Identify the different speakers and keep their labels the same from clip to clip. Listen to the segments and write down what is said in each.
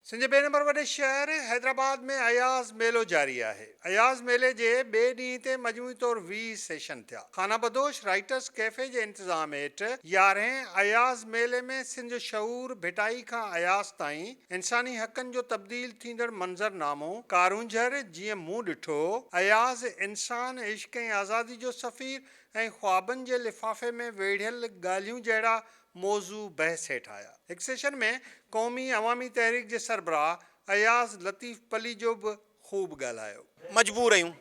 Speaker 1: سنڌ جي ٻئي نمبر وڏي شهر حيدرآباد ۾ اياز ميلو جاري آهي. اياز ميلي جي ٻئي ڏينهن تي مجموعي طور 20 سيشن ٿيا. خانه بدوش رائيٽرز ڪيفي جي انتظام هيٺ يارهين اياز ميلي ۾ سنڌ جو شعور ڀٽائي کان اياز تائين، انساني حقن جو تبديل ٿيندڙ منظرنامو، ڪارونجهر جيئن مون ڏٺو، اياز انسان، عشق ۽ آزادي جو سفير ۽ خوابن جي لفافي ۾ ويڙهيل ڳالهيون جهڙا موضوع بحث هيٺ آيا. هڪ سيشن ۾ قومي عوامي تحريڪ جي سربراهه اياز لطيف پليجو به خوب ڳالهايو.
Speaker 2: مجبور آهيون،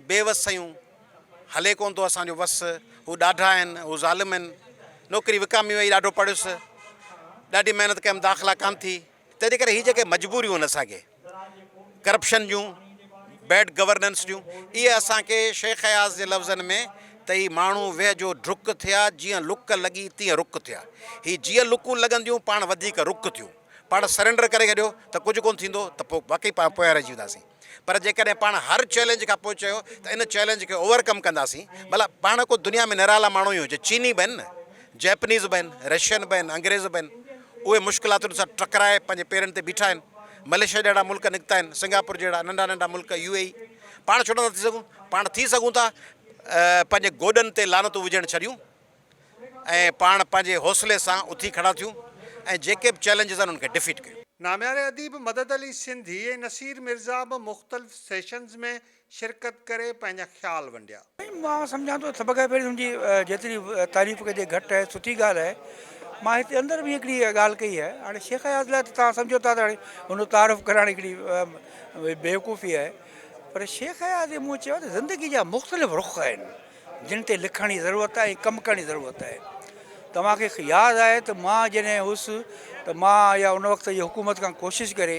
Speaker 2: بي وس آهيون، هلي ڪونه ٿو اسان جو وس، هو ڏاڍا آهن، هو ظالم آهن، نوڪري وڪامي وئي، ڏاڍو پڙهيس، ڏاڍي محنت ڪيم، داخلا ڪانه ٿي، تنهنجي ڪري هي جيڪي مجبوريون آهن اسان کي ڪرپشن جون، بيڊ گورننس جون، اهي اسان کي شيخ اياز جي لفظن ۾ ته هي ماڻهو ويهه جو ڊرڪ ٿيا، جيئن لڪ لڳي تيئن رڪ ٿيا. هي جيئن لڪون لڳنديون پاڻ وڌيڪ رڪ ٿيون. پاڻ سرينڊر ڪري ڇڏيو ته ڪجهه ڪونه ٿيندو ته پوء واقعي پاڻ پويان رهجي وينداسين. پر جيڪڏهن پاڻ هر چئلينج کان پوء چيو ته ان چئلينج کي اوور ڪم ڪنداسين، ڀلا پاڻ ڪو دنيا ۾ نرالا ماڻهو ئي هجي، چيني به آهن نه، جئپنيز به آهن، رشين به آهن، انگريز به آهن، اهي مشڪلاتن سان ٽڪرائي پنهنجي پيرن تي بيٺا آهن، ملائيشيا جهڙا ملڪ نڪتا آهن، سنگاپور جهڙا ننڍا ننڍا ملڪ، يو اي اي، پاڻ ڇو نٿا ٿي سگهون؟ پاڻ ٿي سگهون ٿا، پنهنجي گوڏن تي لعنتون وجهڻ ڇڏيون ۽ پاڻ پنهنجي حوصلي سان اٿي کڙا ٿيون ۽ جيڪي به چئلينجز آهن انهن کي ڊفيٽ ڪيون.
Speaker 1: نامياري اديب مدد علي سنڌي ۽ نصير مرزا به مختلف سيشنز ۾ شرڪت ڪري پنهنجا خيال ونڊيا.
Speaker 3: مان سمجهان ٿو سڀ کان پهرين هن جي جيتري تعريف ڪجي گهٽ آهي سٺي ڳالهه آهي مان هتي اندر به هڪڙي ڳالهه ڪئي آهي هاڻي شيخ اياز لاء ته توهان سمجهو ٿا ته هاڻي هن جو تعارف ڪرائڻ هڪڙي بيوقوفي آهي پر شيخ اياز جي مون چيو ته زندگي جا مختلف رخ آهن جن تي لکڻ جي ضرورت آهي ۽ ڪم ڪرڻ جي ضرورت آهي توهان کي ياد آهي ته مان جڏهن هوس ته مان يا ان وقت جي حڪومت کان ڪوشش ڪري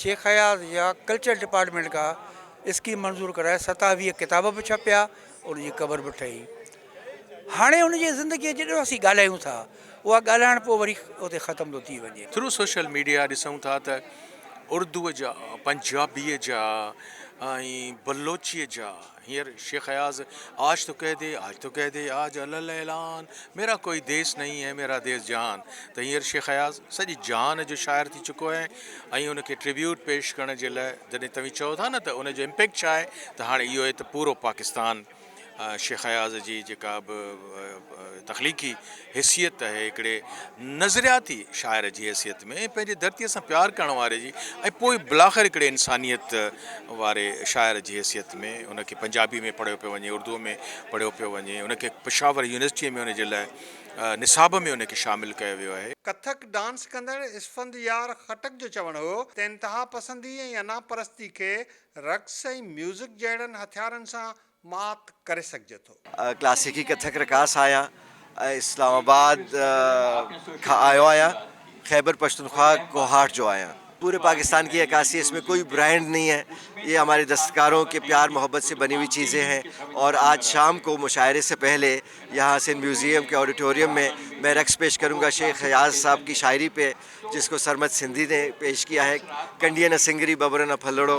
Speaker 3: شيخ اياز جا ڪلچر ڊپارٽمينٽ کان اسڪيم منظور ڪرائي 27 ڪتاب به ڇپيا، ان جي قبر به ٺهي. هاڻي ان جي زندگيء جي ڏينهن اسين ڳالهايون ٿا، اها ڳالهائڻ پوء وري اتي ختم ٿو ٿي وڃي.
Speaker 4: ٿرو سوشل ميڊيا ڏسون ٿا ته اردوء جا، پنجابيء جا ۽ بلوچيء جا هينئر شيخ اياز آج تو ڪهه the آج تو ڪهه the آج علل اعلان ميرا ڪوئي ديس نهين هي ميرا ديس جهان ته هينئر شيخ اياز سڄي جهان جو شاعر ٿي چڪو آهي ۽ ان کي ٽربيوٽ پيش ڪرڻ جي لاء جڏهن توهين چئو ٿا نه ته ان جو امپيڪٽ ڇا آهي ته هاڻي اهو آهي ته پورو پاڪستان شيخ اياز جي جيڪا به تخليقي حيثيت آهي هڪڙي نظرياتي شاعر جي حيثيت ۾ پنهنجي ڌرتيء سان پيار ڪرڻ واري جي ۽ پوء بلاخر هڪڙي انسانيت واري شاعر جي حيثيت ۾ ان کي پنجابي ۾ پڙهيو پيو وڃي اردوء ۾ پڙهيو پيو وڃي ان کي پشاور يونيورسٽيء ۾ ان جي لاء نصاب ۾ ان کي شامل ڪيو ويو آهي.
Speaker 1: ڪٿڪ ڊانس ڪندڙ اسفند يار خٽڪ جو چوڻ هو ته انتهاپسندي ۽ انا پرستي کي رقص ۽ ميوزڪ جهڙن هٿيارن سان مات ڪري سگهجي ٿو.
Speaker 5: ڪلاسيڪي ڪٿڪ رقاص آهيان ۽ اسلام آباد کان آيو آهيان خيبر پشتونخوا کوهاٽ جو آهيان. پوري پاڪستان ڪي عڪاسي اس مين ڪوئي برانڊ نهين هي يي هماري دستڪارون ڪي پيار محبت سي بني هوئي چيزين هين اور آج شام ڪو مشاعري سي پهلي يهان سنڌ ميوزيم ڪي آڊيٽوريم مين مين رقص پيش ڪرون گا شيخ اياز صاحب ڪي شاعري پي جس ڪو سرمد سنڌي ني پيش ڪيا هي ڪنڊيء نه سنگري ٻٻر نه ڦلڙو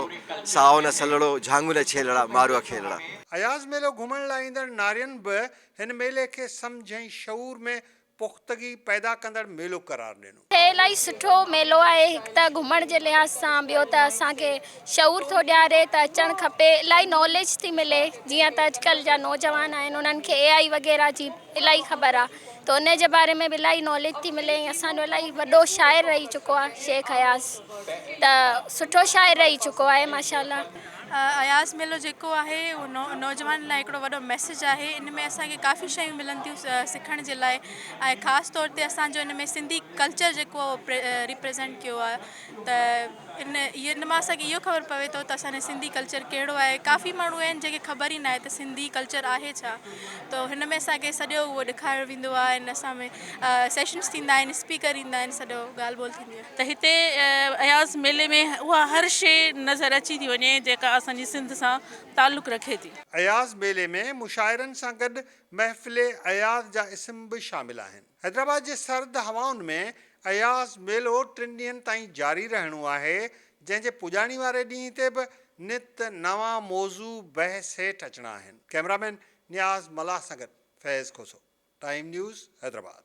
Speaker 5: سائو نه سلڙو جهانگو نه ڇيلڙا مارو اکيلڙا.
Speaker 1: اياز ميلو گهمڻ لاء ايندڙ نارين به هن ميلي کي سمجهه ۽ شعور ۾ پختگي پيدا ڪندڙ ميلو قرار ڏنو.
Speaker 6: هي الاهي سٺو ميلو آهي هڪ ته گهمڻ جي لحاظ سان ٻيو ته اسان کي شعور ٿو ڏياري ته اچڻ کپي الاهي ناليج ٿي ملي جيئن ته اڄڪلهه جا نوجوان آهن انهن کي اي آئي وغيره جي الاهي خبر آهي ته ان جي باري ۾ به الاهي ناليج ٿي ملي ۽ اسان جو الاهي وڏو شاعر رهي چڪو آهي شيخ اياز ته سٺو شاعر رهي چڪو آهي ماشاء الله.
Speaker 7: اياز ميلو جيڪو آهي اهو نوجوانن لاء هڪڙو وڏو ميسيج آهي ان ۾ اسان کي ڪافي شيون ملن ٿيون سکڻ جي لاء ۽ خاص طور تي اسان جو ان ۾ سنڌي ڪلچر جيڪو ريپريزنٽ ڪيو آهي ته ان ان مان اسان کي اهو خبر پوي ٿو ته اسان جو سنڌي ڪلچر ڪهڙو آهي ڪافي ماڻهو آهن جنهن کي خبر ئي ناهي ته سنڌي ڪلچر آهي ڇا ته هن ۾ اسان کي سڄو اهو ڏيکاريو ويندو آهي ان اسان ۾ سيشنس ٿيندا آهن اسپيڪر ايندا آهن سڄو ڳالهه ٻولهه ٿيندي آهي.
Speaker 8: ته هتي اياز ميلي ۾ اها هر شيء نظر اچي ٿي وڃي جيڪا اسان جي سنڌ سان تعلق رکي ٿي.
Speaker 1: اياز ميلي ۾ مشاعرن سان گڏ محفل اياز جا اسم به شامل آهن. حيدرآباد جي سرد هوائن ۾ اياز ميلو ٽن ڏينهن تائين جاري رهڻو آهي، جنهن جي پڄاڻي واري ڏينهن تي به نت نوان موضوع بحث هيٺ اچڻا آهن. ڪئميرامين نياز ملاح سان گڏ فيض کوسو، ٽائيم نيوز، حيدرآباد.